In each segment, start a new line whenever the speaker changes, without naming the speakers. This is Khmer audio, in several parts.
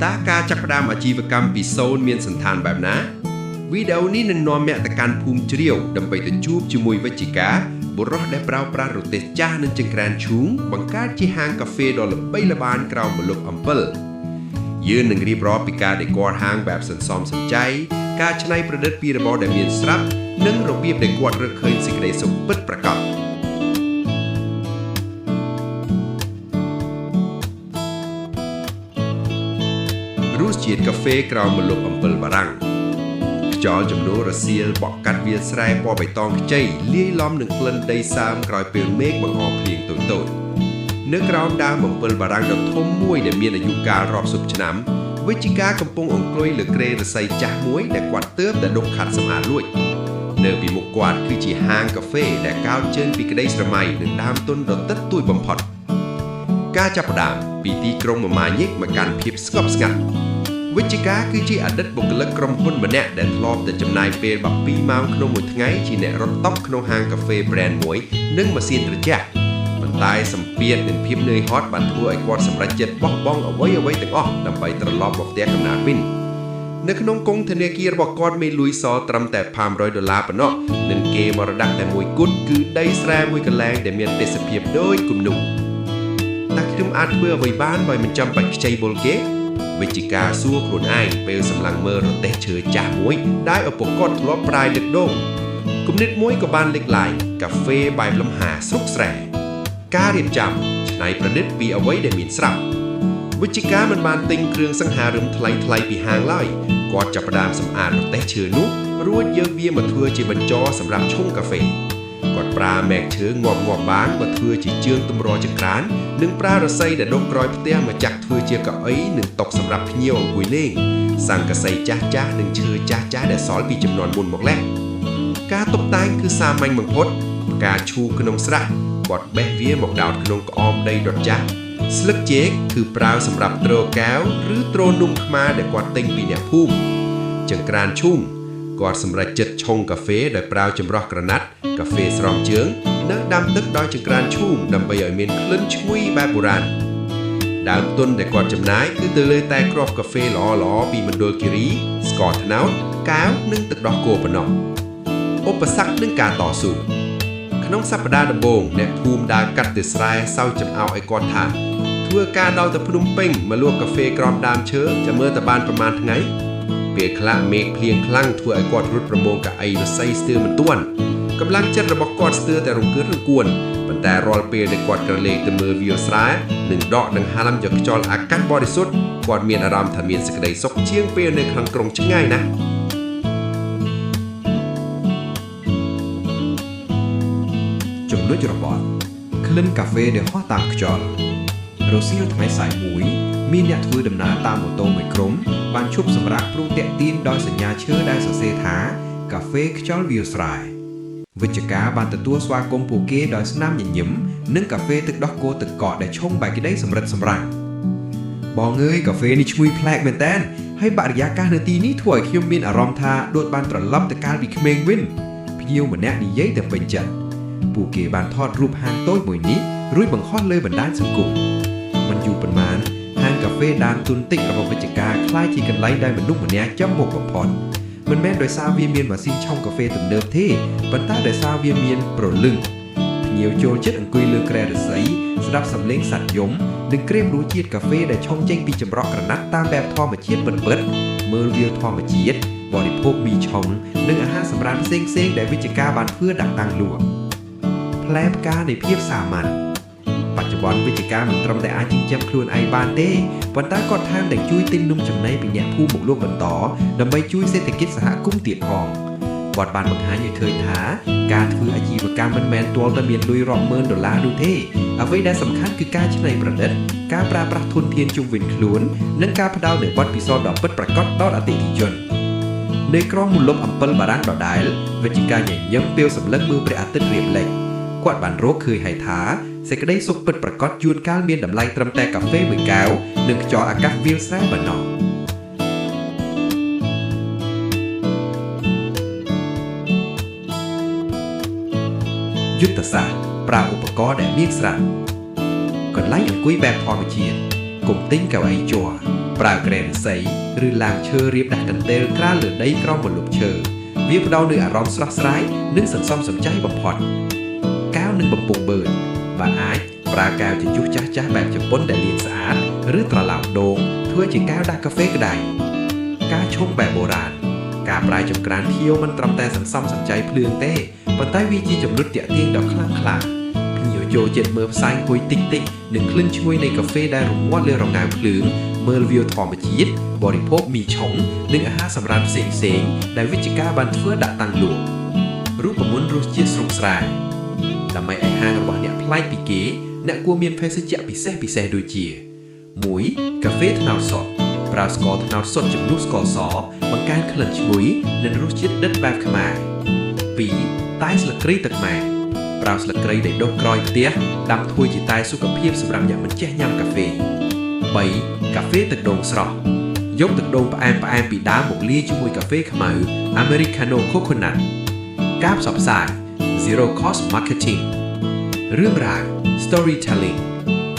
តើការចាប់ផ្ដើមអាជីវកម្មពីសូន្យមានសន្តានបែបណាវីដេអូនេះនឹងនាំអ្នកទៅកាន់ភូមិជ្រាវដើម្បីទៅជួបជាមួយវិជ្ជការបុរសដែលប្រើប្រាស់រទេះចាស់និងចង្ក្រានឈូងបង្កើតជាហាងកាហ្វេដ៏ល្បីល្បាញក្រោមម្លប់អំពិលយើងនឹងរៀបរាប់ពីការដេករហាងបែបសន្សំសំចៃការច្នៃប្រឌិតពីរបរដែលមានស្រាប់និងរបៀបដែលគាត់រកឃើញសេចក្តីសុខពិតប្រាកដ រសជាតិកាហ្វេក្រោមម្លប់អំពិលបារាំងខ្យល់ជំនួរសៀលបក់កាត់វាលស្រែពណ៌បៃតងខ្ចីលាយឡំនឹងក្លិនដីសើមក្រោយពេលមេឃបង្អរភ្លៀងតូចៗនៅក្រោមដើមអំពិលបារាំងដ៏ធំមួយដែលមានអាយុកាលរាប់សិបឆ្នាំវិជ្ជការកំពុងអង្គុយលើគ្រែឫស្សីចាស់មួយដែលគាត់ទើបតែដុសខាត់សម្អាតរួចនៅពីមុខគាត់គឺជាហាងកាហ្វេដែលកោតជើងពីក្តីស្រមៃនិងដើមទុនដ៏តិចតួចបំផុតការចាប់ផ្ដើមពីទីក្រុងមមាញឹកមកកាន់ភាពស្ងប់ស្ងាត់ វិជ្ជការគឺជាអតីតបុគ្គលិកក្រុមហ៊ុនម្នាក់ដែលធ្លាប់តែចំណាយពេល12ម៉ោងក្នុងមួយថ្ងៃជាអ្នករត់តុក្នុងហាងកាហ្វេ brand មួយនិងម៉ាស៊ីនត្រជាក់ប៉ុន្តែសម្ពាធនិងភាពនឿយហត់បានធ្វើឲ្យគាត់សម្រេចចិត្តបោះបង់អ្វីៗទាំងអស់ដើម្បីត្រឡប់មកផ្ទះកំណើតវិញនៅក្នុងកុងធនាគាររបស់គាត់មានលុយសល់ត្រឹមតែ500ដុល្លារប៉ុណ្ណោះនិងគេមរតកតែមួយគត់គឺដីស្រែមួយកន្លែងដែលមានទេសភាពដូចគំនូរតើខ្ញុំអាចធ្វើអ្វីបានបើមិនចាំបាច់ខ្ចីបុលគេ វិជ្ជការសួរខ្លួនឯងពេលសម្លឹងមើលរទេះឈើចាស់មួយដែលឪពុកគាត់ធ្លាប់ប្រាយដឹកដងគំនិតមួយក៏បានលេចឡើងកាហ្វេបែបលំហាស្រុកស្រែការរៀបចំច្នៃប្រឌិតពីអ្វីដែលមានស្រាប់វិជ្ជការមិនបានទិញគ្រឿងសង្ហារឹមថ្លៃថ្លៃពីហាងឡើយគាត់ចាប់ផ្ដើមសម្អាតរទេះឈើនោះរួចយកវាមកធ្វើជាបញ្ចរសម្រាប់ឆុងកាហ្វេគាត់ប្រើមែកឈើងាប់ងាប់បានមកធ្វើជាជើងទម្រចង្ក្រាននិងប្រើឫស្សីដែលដុះក្រោយផ្ទះមកចាក់ធ្វើជាកៅអីនិងតុសម្រាប់ភ្ញៀវអង្គុយលេងស័ង្កសីចាស់ចាស់និងឈើចាស់ចាស់ដែលសល់ពីជំនាន់មុនមកលេះការតុបតែងគឺសាមញ្ញបំផុតផ្កាឈូកក្នុងស្រះគាត់បេះវាមកដោតក្នុងក្អមដីដុតចាស់ស្លឹកចេកគឺប្រើសម្រាប់ទ្រកែវឬទ្រនំខ្មាដែលគាត់ទិញពីអ្នកភូមិចង្ក្រានឈូងគាត់សម្រេចចិត្តឆុងកាហ្វេដោយប្រើចម្រោះក្រណាត់កាហ្វេស្រោមជើងនិងដាំទឹកដោយចង្ក្រានឈូងដើម្បីឲ្យមានក្លិនឈ្ងុយបែបបុរាណដើមទុនដែលគាត់ចំណាយគឺទៅលើតែគ្រាប់កាហ្វេល្អៗពីមណ្ឌលគិរីស្ករត្នោតកែវនិងទឹកដោះគោប៉ុណ្ណោះឧបសគ្គនិងការតស៊ូក្នុងសប្តាហ៍ដំបូងអ្នកភូមិដើរកាត់ទៅស្រែសោយចំអោកឲ្យគាត់ថាធ្វើការដល់ទៅភ្នំពេញមកលក់កាហ្វេក្រោមដើមឈើចាំមើលតែបានប្រហែលថ្ងៃពេលខ្លះមេឃភ្លៀងខ្លាំងធ្វើឲ្យគាត់រត់ប្រមូលកៅអីឫស្សីស្ទើរមិនទាន់កម្លាំងចិត្តរបស់គាត់ស្ទើរតែរង្គើរង្គួនប៉ុន្តែរាល់ពេលដែលគាត់ក្រឡេកទៅមើលវាលស្រែនិងដកដង្ហើមយកខ្យល់អាកាសបរិសុទ្ធគាត់មានអារម្មណ៍ថាមានសេចក្តីសុខជាងពេលនៅក្នុងក្រុងឆ្ងាយណាស់
ចំណុចរបត់ក្លិនកាហ្វេដែលហោះតាមខ្យល់រសៀលថ្ងៃសៅរ៍មួយមានអ្នកធ្វើដំណើរតាមម៉ូតូមួយក្រុមបានឈប់សម្រាកព្រោះតាក់ទាញដោយសញ្ញាឈើដែលសរសេរថាកាហ្វេខ្យល់វាលស្រែវិជ្ជការបានទទួលស្វាគមន៍ពួកគេដោយស្នាមញញឹមនិងកាហ្វេទឹកដោះគោទឹកកកដែលឆុងបែបក្តីសម្រិតសម្រាំងបងអើយកាហ្វេនេះឈ្ងុយប្លែកមែនតើហើយបរិយាកាសនៅទីនេះធ្វើឲ្យខ្ញុំមានអារម្មណ៍ថាដូចបានត្រឡប់ទៅកាលពីក្មេងវិញភ្ញៀវម្នាក់និយាយតែពេញចិត្ត ពួកគេបានថតរូបហាងតូចមួយនេះរួចបង្ហោះលើបណ្ដាញសង្គមមិនយូរប៉ុន្មានហាងកាហ្វេដើមទុនតិចរបស់វិជ្ជការក្លាយជាកន្លែងដែលមនុស្សម្នាចាំមកបំផុតមិនមែនដោយសារវាមានម៉ាស៊ីនឆុងកាហ្វេទំនើបទេប៉ុន្តែដោយសារវាមានព្រលឹងភ្ញៀវចូលចិត្តអង្គុយលើគ្រែឫស្សីស្ដាប់សំឡេងសត្វយំនិងក្រេបរសជាតិកាហ្វេដែលឆុងចេញពីចម្រោះក្រណាត់តាមបែបធម្មជាតិពិតៗមើលវាលធម្មជាតិបរិភោគមីឆុងនិងអាហារសម្រន់ផ្សេងៗដែលវិជ្ជការបានធ្វើដាក់តាំងលក់ ផ្លែផ្កានៃភាពសាមញ្ញបច្ចុប្បន្នវិជ្ជការមិនត្រឹមតែអាចចិញ្ចឹមខ្លួនឯងបានទេប៉ុន្តែក៏ថែមទាំងជួយទិញនំចំណីពីអ្នកភូមិមកលក់បន្តដើម្បីជួយសេដ្ឋកិច្ចសហគមន៍ទៀតផងគាត់បានបង្ហាញឲ្យឃើញថាការធ្វើអាជីវកម្មមិនមែនទាល់តែមានលុយរាប់ម៉ឺនដុល្លារនោះទេអ្វីដែលសំខាន់គឺការច្នៃប្រឌិតការប្រើប្រាស់ធនធានជុំវិញខ្លួននិងការផ្ដល់នូវបទពិសោធន៍ដ៏ពិតប្រាកដដល់អតិថិជន នៅក្រោមម្លប់អំពិលបារាំងដដែលវិជ្ជការញញឹមពេលសម្លឹងមើលព្រះអាទិត្យរៀបលិចគាត់បានរកឃើញហើយថាសេចក្តីសុខពិតប្រាកដជួនកាលមានតម្លៃត្រឹមតែកាហ្វេមួយកែវនិងខ្យល់អាកាសវាលស្រែប៉ុណ្ណោះ យុទ្ធសាស្ត្រប្រើឧបករណ៍ដែលមានស្រាប់កន្លែងអង្គុយបែបធម្មជាតិកុំទិញកៅអីជ័រ ប្រើគ្រែឫស្សីឬឡាមឈើរៀបដាក់កន្ទេលក្រាលលើដីក្រោមម្លប់ឈើវាផ្ដល់នូវអារម្មណ៍ស្រស់ស្រាយនិងសន្សំសំចៃបំផុតកែវនិងបំពង់បឺតបើអាចប្រើកែវជជុះចាស់ចាស់បែបជប៉ុនដែលលាងស្អាតឬត្រឡោកដូងធ្វើជាកែវដាក់កាហ្វេក្តៅការឆុងបែបបុរាណការប្រើចង្ក្រានខៀវមិនត្រឹមតែសន្សំសំចៃភ្លើងទេប៉ុន្តែវាជាចំណុចទាក់ទាញដ៏ខ្លាំងក្លាភ្ញៀវចូលចិត្តមើលផ្សែងហុយតិចតិចនិងក្លិនឈ្ងុយនៃកាហ្វេដែលរមាត់លើរងាវភ្លើងមើលវាវធម្មជាតិបរិភោគមីឆុងនិងអាហារសម្រន់ផ្សេងផ្សេងៗដែលវិជ្ជការបានធ្វើដាក់តាំងលក់រូបមន្តរសជាតិស្រុកស្រែដើម្បីឲ្យហាងរបស់អ្នកប្លែកពីគេអ្នកគួរមានភេសជ្ជៈពិសេសពិសេសដូចជា1កាហ្វេត្នោតសុទ្ធប្រើស្ករត្នោតសុទ្ធជំនួសស្ករសបង្កើនក្លិនឈ្ងុយនិងរសជាតិដិតបែបខ្មែរ2តែស្លឹកគ្រៃទឹកម៉ែប្រើស្លឹកគ្រៃដែលដុះក្រោយផ្ទះដាំធ្វើជាតែសុខភាពសម្រាប់អ្នកមិនចេះញ៉ាំកាហ្វេ3កាហ្វេទឹកដូងស្រស់យកទឹកដូងផ្អែមផ្អែមពីដើមមកលាយជាមួយកាហ្វេខ្មៅ Americano Coconut ការផ្សព្វផ្សាយ Zero Cost Marketing រឿងរ៉ាវ Storytelling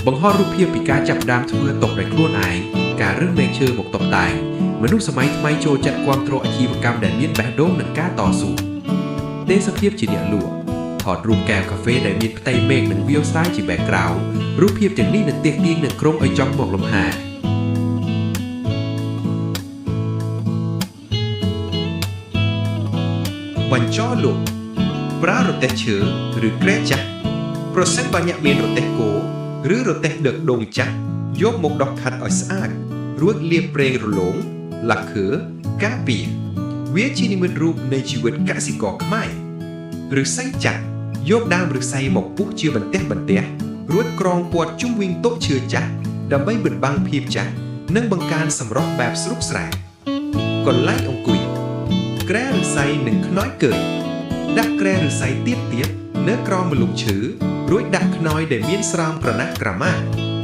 បង្ហោះរូបភាពពីការចាប់ផ្ដើមធ្វើតុដោយខ្លួនឯងការរើសមែកឈើមកតុបតែងមនុស្សសម័យថ្មីចូលចិត្តគាំទ្រអាជីវកម្មដែលមានបេះដូងនិងការតស៊ូទេសភាពជាអ្នកលក់ថតរូបកែវកាហ្វេដែលមានផ្ទៃមេឃនិងវាលស្រែជា background រូបភាពទាំងនេះនឹងទាក់ទាញនឹងក្រុងឲ្យចង់មកលំហែ
បញ្ចរលក់ប្រើរទេះឈើឬគ្រែចាស់ប្រសិនបើអ្នកមានរទេះគោឬរទេះដឹកដូងចាស់យកមកដោះខាត់ឲ្យស្អាតរួចលាបប្រេងរលោងលាក់ខើការពារវាជានិមិត្តរូបនៃជីវិតកសិករខ្មែរឫស្សីចាស់យកដើមឫស្សីមកពុះជាបន្ទះបន្ទះរួចក្រងព័ទ្ធជុំវិញតុឈើចាស់ដើម្បីបិទបាំងភាពចាស់និងបង្កើនសម្រស់បែបស្រុកស្រែកន្លែងអង្គុយ គ្រែឫស្សីនិងខ្នើយកើយដាក់គ្រែឫស្សីទៀបទៀបនៅក្រោមម្លប់ឈើរួចដាក់ខ្នើយដែលមានស្រោមក្រណាស់ក្រមា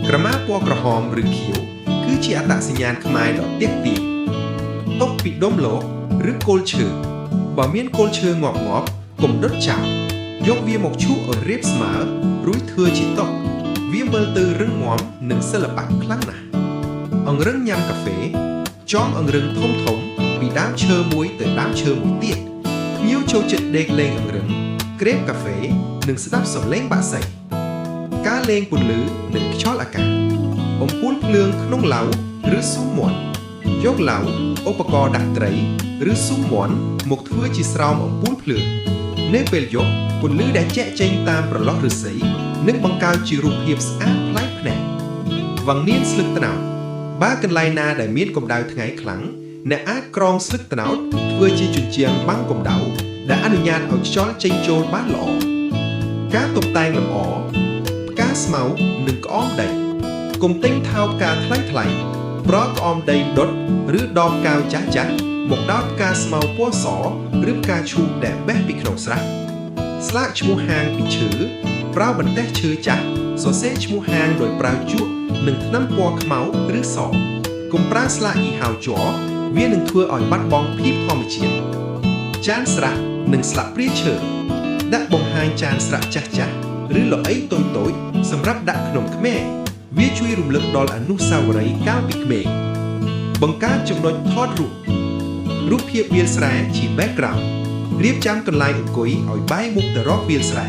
ក្រមាពណ៌ក្រហមឬខៀវគឺជាអត្តសញ្ញាណខ្មែរដ៏ទាក់ទាញតុកពីដុំលោកឬគល់ឈើបើមានគល់ឈើងាប់ងាប់កុំដុតចោលយកវាមកឈូសឲ្យរាបស្មើរួចធ្វើជាតុវាមើលទៅរឹងមាំនិងសិល្បៈខ្លាំងណាស់អង្រឹងញ៉ាំកាហ្វេចងអង្រឹងធំធំ ពីដើមឈើមួយទៅដើមឈើមួយទៀតភ្ញៀវចូលចិត្តដេកលេងអង្រឹងក្រេបកាហ្វេនិងស្ដាប់សំឡេងបក្សីការលេងពន្លឺនិងខ្យល់អាកាសអំពូលភ្លើងក្នុងឡៅឬស៊ុមមាន់យកឡៅឧបករណ៍ដាក់ត្រីឬស៊ុមមាន់មកធ្វើជាស្រោមអំពូលភ្លើងនៅពេលយប់ពន្លឺដែលជែកចេញតាមប្រឡោះឫស្សីនឹងបង្កើតជារូបភាពស្អាតប្លែកភ្នែកវងៀនស្លឹកត្នោតបើកន្លែងណាដែលមានកម្ដៅថ្ងៃខ្លាំងអ្នកអាចក្រងស្លឹកត្នោតធ្វើជាជញ្ជាំងបាំងកម្ដៅដែលអនុញ្ញាតឲ្យខ្យល់ចេញចូលបានល្អការតុបតែងលម្អផ្កាស្មៅនិងក្អមដីកុំទិញថោផ្កាថ្លៃថ្លៃប្រក្អមដីដុតឬដបកាវចាស់ចាស់មកដោតផ្កាស្មៅពណ៌សឬផ្កាឈូកដែលបេះពីក្នុងស្រះស្លាកឈ្មោះហាងពីឈើប្រើបន្ទះឈើចាស់សរសេរឈ្មោះហាងដោយប្រើជក់និងថ្នាំពណ៌ខ្មៅឬសកុំប្រើស្លាកយីហោជ័រវានឹងធ្វើឲ្យបាត់បង់ភាពធម្មជាតិចានស្រះនិងស្លាបព្រាឈើដាក់បង្ហាញចានស្រះចាស់ចាស់ឬល្អីតូចតូចៗសម្រាប់ដាក់ក្នុងខ្មេវាជួយរំលឹកដល់អនុស្សាវរីយ៍កាលពីក្មេងបង្កើតចំណុចថតរូបរូបភាពវាលស្រែជា background រៀបចំកន្លែងអង្គុយឲ្យបែរមុខទៅរកវាលស្រែ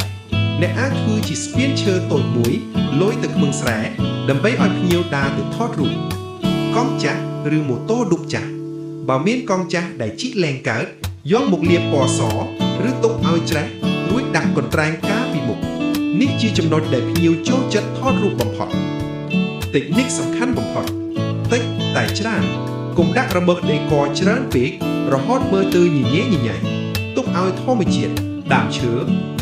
អ្នកអាចធ្វើជាស្ពានឈើតូចមួយលយទៅខ្មឹងស្រែដើម្បីឲ្យភ្ញៀវដើរទៅថតរូបកង់ចាស់ឬម៉ូតូឌុបចាស់បើមានកង់ចាស់ដែលជីកលែងកើតយកមកលាបពណ៌សឬទុកឲ្យច្រេះរួចដាក់កន្ត្រែងការពីមុខនេះជាចំណុចដែលភ្ញៀវចូលចិត្តថតរូបបំផុតតិចនិកសំខាន់បំផុតតិចតែច្រើនកុំដាក់របស់ដេកច្រើនពេករហូតមើលទៅញញែញញ៉ៃទុកឲ្យធម្មជាតិដើមឈើ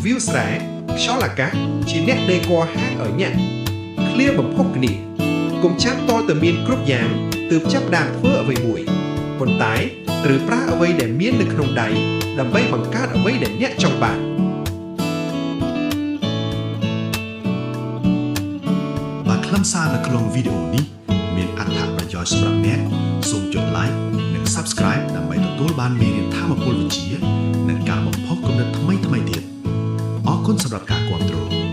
វាលស្រែខ្យល់អាកាសជាអ្នកដេកហាងឲ្យអ្នកឃ្លាបំផុសគ្នាកុំចាំតតែមានគ្រប់យ៉ាងទើបចាប់ដើមធ្វើអ្វីមួយប៉ុន្តែត្រូវប្រើអ្វីដែលមាននៅក្នុងដៃដើម្បីបង្កើតអ្វីដែលអ្នកចង់បាន
បើខ្លឹមសារនៅក្នុងវីដេអូនេះមានអត្ថប្រយោជន៍សម្រាប់អ្នកសូមចុច Like និង Subscribe ដើម្បីទទួលបានមេរៀនធម៌ពលវិជ្ជា និងការបំផុសគំនិតថ្មីៗទៀតអរគុណសម្រាប់ការគាំទ្រ។